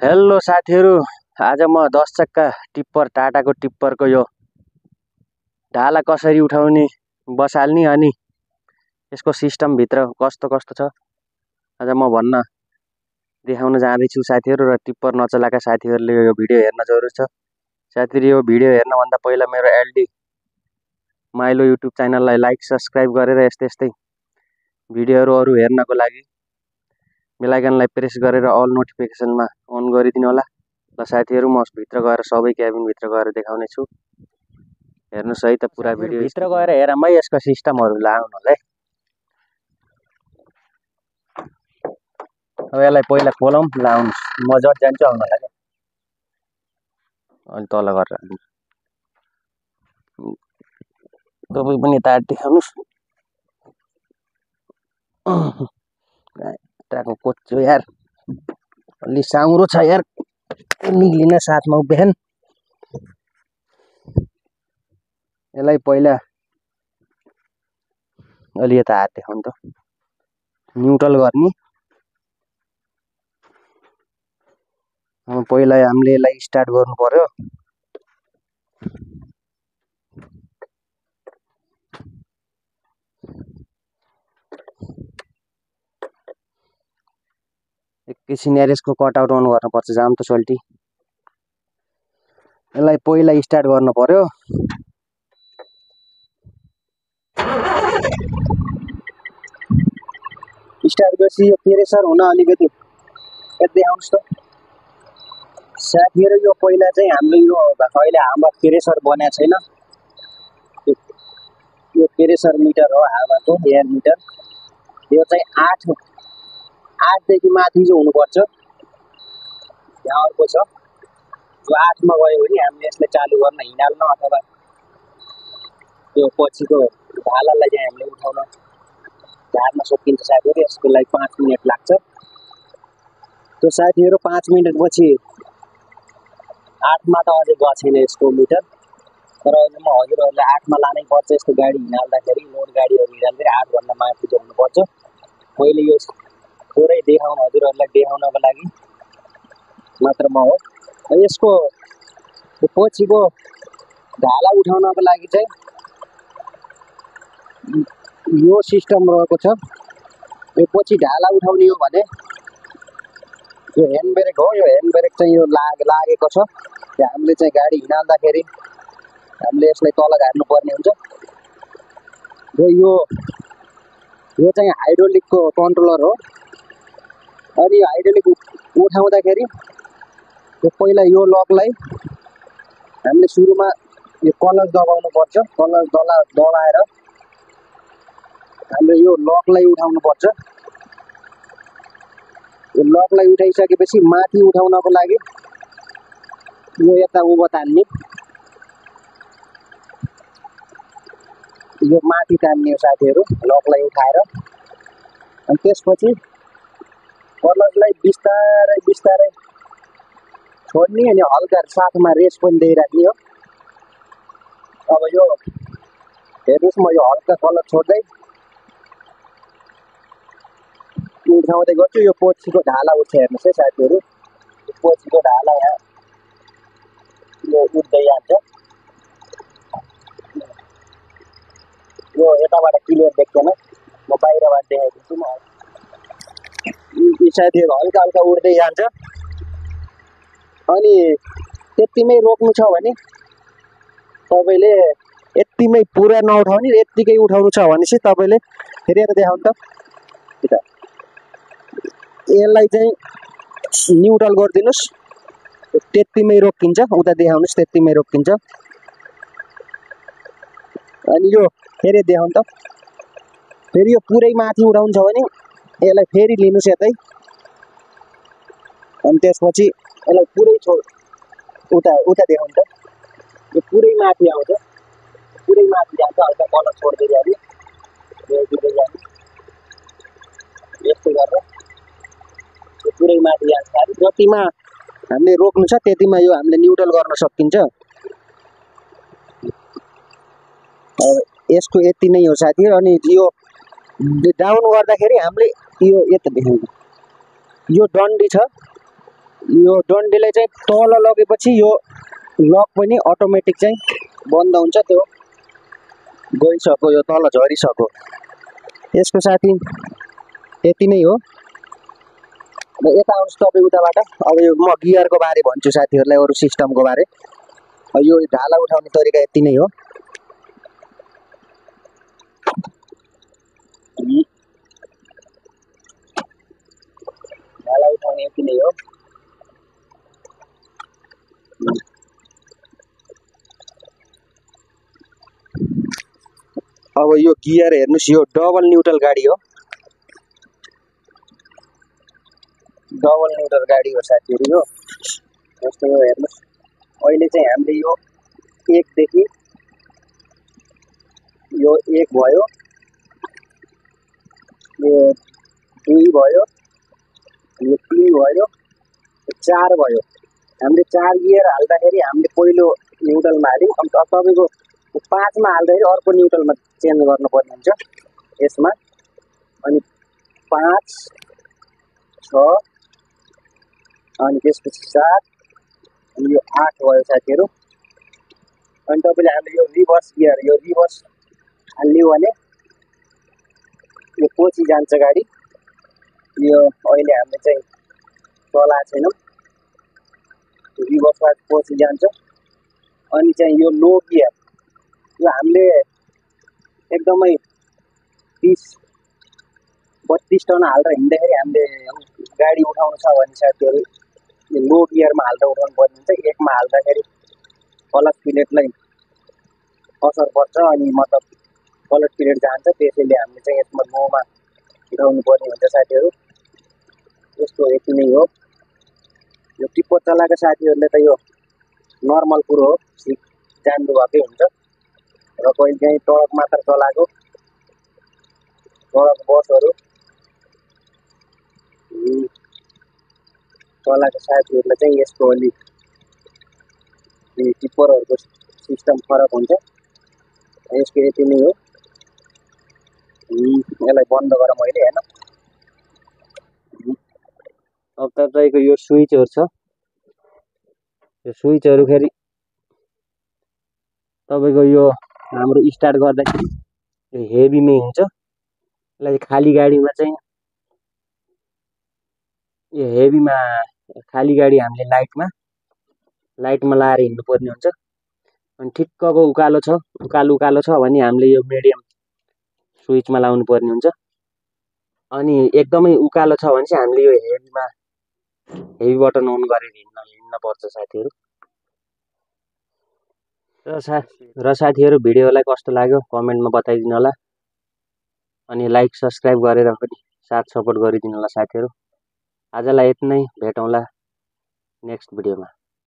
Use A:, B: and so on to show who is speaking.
A: Hello साथीहरु, आज म 10 चक्का टिप्पर टाटाको टिप्परको यो ढाला कसरी उठाउने बसाल्ने अनि यसको सिस्टम भित्र कस्तो कस्तो छ आज म भन्न देखाउन जाँदैछु साथीहरु। र टिप्पर नचलाएका साथीहरुले यो भिडियो हेर्न जरुरी छ। साथीहरु, यो भिडियो हेर्न भन्दा पहिला मेरो एलडी माइलो युट्युब च्यानललाई लाइक सब्स्क्राइब गरेर यस्तै यस्तै भिडियोहरु अरु हेर्नको लागि बेल आइकनलाई प्रेस गरेर अल नोटिफिकेसनमा अन गरिदिनु होला। ल साथीहरु, म भित्र गएर सबै क्याबिन भित्र गएर देखाउने छु। हेर्नुस् है त पुरा भिडियो भित्र गएर हेरौँ है यसको सिस्टमहरु लाउनु होला है। अब यसलाई पहिला खोलौँ लाउनुस्। म जट जान्छु आउन होला के। अनि तल गरेर तपाईं पनि तार देखाउनुस्। ट्राको कोच्चो यार, अलि साउरो छ यार, निक्लिन साथमा उभिएन। यसलाई पहिला अलि यता हात देखाउनु त, न्युट्रल गर्ने। पहिला हामीले यसलाई स्टार्ट गर्नु पर्यो। एकैछिन यार यसको कटआउट अन गर्न पर्छ, जाम त सोल्टी। यसलाई पहिला स्टार्ट गर्नु पर्यो। स्टार्ट गरेपछि यो प्रेसर हुन अलिकति यतै आउनुस् त साथीहरु। यो पहिला चाहिँ हामीले यो अहिले हावा प्रेसर बनाएको छैन। यो प्रेसर मिटर हो, हावाको एयर मिटर। यो चाहिँ 8 देखि माथि चाहिँ हुनुपर्छ। यहाँ अर्को छ जो 8 मा गयो भने हामीले यसलाई चालु गर्न हिँडाल्न अथवा यो पछिको ढालालाई चाहिँ हामीले उठाउन झार्न सकिन्छ साथीहरु। यसको लागि 5 मिनेट लाग्छ। त्यो साथीहरु 5 मिनेट पछि 8 मा त अझै गएको छैन यसको मिटर। तर म हजुरहरुलाई 8 मा लानै पर्छ। यस्तो गाडी हिँड्दाखेरि, लोड गाडीहरु हिँड्दाखेरि 8 भन्दा माथि चाहिँ हुनुपर्छ। मैले यो थोरै देखाउन हजुरहरुलाई देखाउनको लागि मात्र म हो। यसको पछिको ढाला उठाउनको लागि चाहिँ यो सिस्टम रहेको छ। यो पछि ढाला उठाउने हो भने यो ह्यान्ड ब्रेक हो। यो ह्यान्ड ब्रेक चाहिँ यो लागेको छ। हामीले चाहिँ गाडी हिँड्दाखेरि हामीले यसलाई तल झार्नु पर्ने हुन्छ। यो चाहिँ हाइड्रोलिकको कन्ट्रोलर हो। अनि हाइड्रोलिक उठाउँदाखेरि यो पहिला यो लकलाई हामीले सुरुमा यो क्लच दबाउनु पर्छ। क्लच दबाएर हामीले यो लकलाई उठाउनु पर्छ। यो लकलाई उठाइसकेपछि माथि उठाउनको लागि यो यता उँभो तान्ने, यो माथि तान्ने साथीहरु लकलाई उठाएर। अनि त्यसपछि क्लचलाई बिस्तारै बिस्तारै छोड्ने अनि हल्का साथमा रेस पनि दिइराख्ने हो। अब यो हेर्नुस्, म यो हल्का क्लच छोड्दै उठाउँदै गर्छु। यो पछिको ढाला उठ्छ हेर्नुस् है साथीहरु। पछिको ढाला यहाँ यो उठ्दै जान्छ। यो यताबाट क्लियर देख्दैन, म बाहिरबाट देखाइदिन्छु। म यी साथीहरु हल्का हल्का उठ्दै जान्छ। अनि त्यतिमै रोक्नु छ भने तपाईले यतिमै पुरा नउठाउने, यतिकै उठाउनु छ भने चाहिँ तपाईले फेरि हेरेर देखाउनु त। यसलाई चाहिँ न्युट्रल गरिदिनुस्। त्यतिमै रोकिन्छ, उता देखाउनुस्, त्यतिमै रोकिन्छ। अनि यो फेरि देखाउनु त। फेरि यो पुरै माथि उठाउनु छ भने यसलाई फेरि लिनुस् यतै। अनि त्यसपछि यसलाई पुरै उता देखाउनु त। यो पुरै माथि आउँछ, पुरै माथि जान्छ। हल्का कलर छोड्दै जाने, दिँदै जाने, यस्तै गरेर यो पुरै माथि जान्छ। जतिमा हामीले रोक्नु छ त्यतिमा यो हामीले न्युट्रल गर्न सकिन्छ। यसको यति नै हो साथीहरु। अनि यो डाउन गर्दाखेरि हामीले यो यता देखाउनु, यो डन्डी छ, यो डन्डीलाई चाहिँ तल लगेपछि यो लक पनि अटोमेटिक चाहिँ बन्द हुन्छ, त्यो गइसक्यो, यो तल झरिसक्यो। यसको साथी यति नै हो। र यता आउँछु तपाईँ उताबाट। अब यो म गियरको बारे भन्छु साथीहरूलाई, अरू सिस्टमको बारे। यो ढाला उठाउने तरिका यति नै हो। ढाला उठाउने यति नै हो। अब यो गियर हेर्नुहोस्, यो डबल न्युट्रल गाडी हो, डबल न्युट्रल गाडी हो साथीहरू यो। जस्तो यो हेर्नुहोस्, अहिले चाहिँ हामीले यो 1 देखि यो 1 भयो, यो 2 भयो, यो 3 भयो, 4 भयो। हामीले 4 गियर हाल्दाखेरि हामीले पहिलो न्युट्रलमा हाल्यौँ। अब तपाईँको 5 मा हाल्दाखेरि अर्को न्युट्रलमा चेन्ज गर्नुपर्ने हुन्छ यसमा। अनि 5, 6 अनि त्यसपछि 7 अनि यो 8 भयो साथीहरू। अनि तपाईँले हामीले यो रिभर्स गियर, यो रिभर्स हाल्यो भने यो पछि जान्छ गाडी। यो अहिले हामीले चाहिँ चलाएको छैनौँ, रिभर्समा पछि जान्छ। अनि चाहिँ यो लो गियर, यो हामीले एकदमै 30-32 टन हालेर हिँड्दाखेरि हामीले गाडी उठाउनु छ भने साथीहरू यो लो गियरमा हालेर उठाउनु पर्ने हुन्छ। 1 मा हाल्दाखेरि क्लच प्लेटलाई असर पर्छ, अनि मतलब क्लच प्लेट जान्छ। त्यसैले हामीले चाहिँ यसमा लोमा उठाउनु पर्ने हुन्छ साथीहरू। यस्तो यति नै हो। यो टिप्पर चलाएको साथीहरूले त यो नर्मल कुरो हो, जान्नु भएकै हुन्छ। र कहिले काहीँ ट्रक मात्र चलाएको, ट्रक बसहरू चलाएको साथीहरूलाई चाहिँ यसको अलि टिप्परहरूको सिस्टम फरक हुन्छ। यसको यति नै हो। यसलाई बन्द गर मैले होइन। अब तपाईँको यो स्विचहरू छ, यो स्विचहरू फेरि तपाईँको यो हाम्रो स्टार्ट गर्दाखेरि यो हेभीमै हुन्छ। यसलाई खाली गाडीमा चाहिँ यो हेभीमा खाली गाडी हामीले लाइटमा लाएर हिँड्नुपर्ने हुन्छ। अनि ठिक्कको उकालो छ, उकालो छ भने हामीले यो मिडियम स्विचमा लाउनु पर्ने हुन्छ। अनि एकदमै उकालो छ भने चाहिँ हामीले यो हेभी बटन अन गरेर हिँड्न पर्छ साथीहरू। र साथीहरू भिडियोलाई कस्तो लाग्यो कमेन्टमा बताइदिनु होला। अनि लाइक सब्सक्राइब गरेर पनि साथ सपोर्ट गरिदिनु होला साथीहरू। आजलाई यति नै, भेटौँला नेक्स्ट भिडियोमा।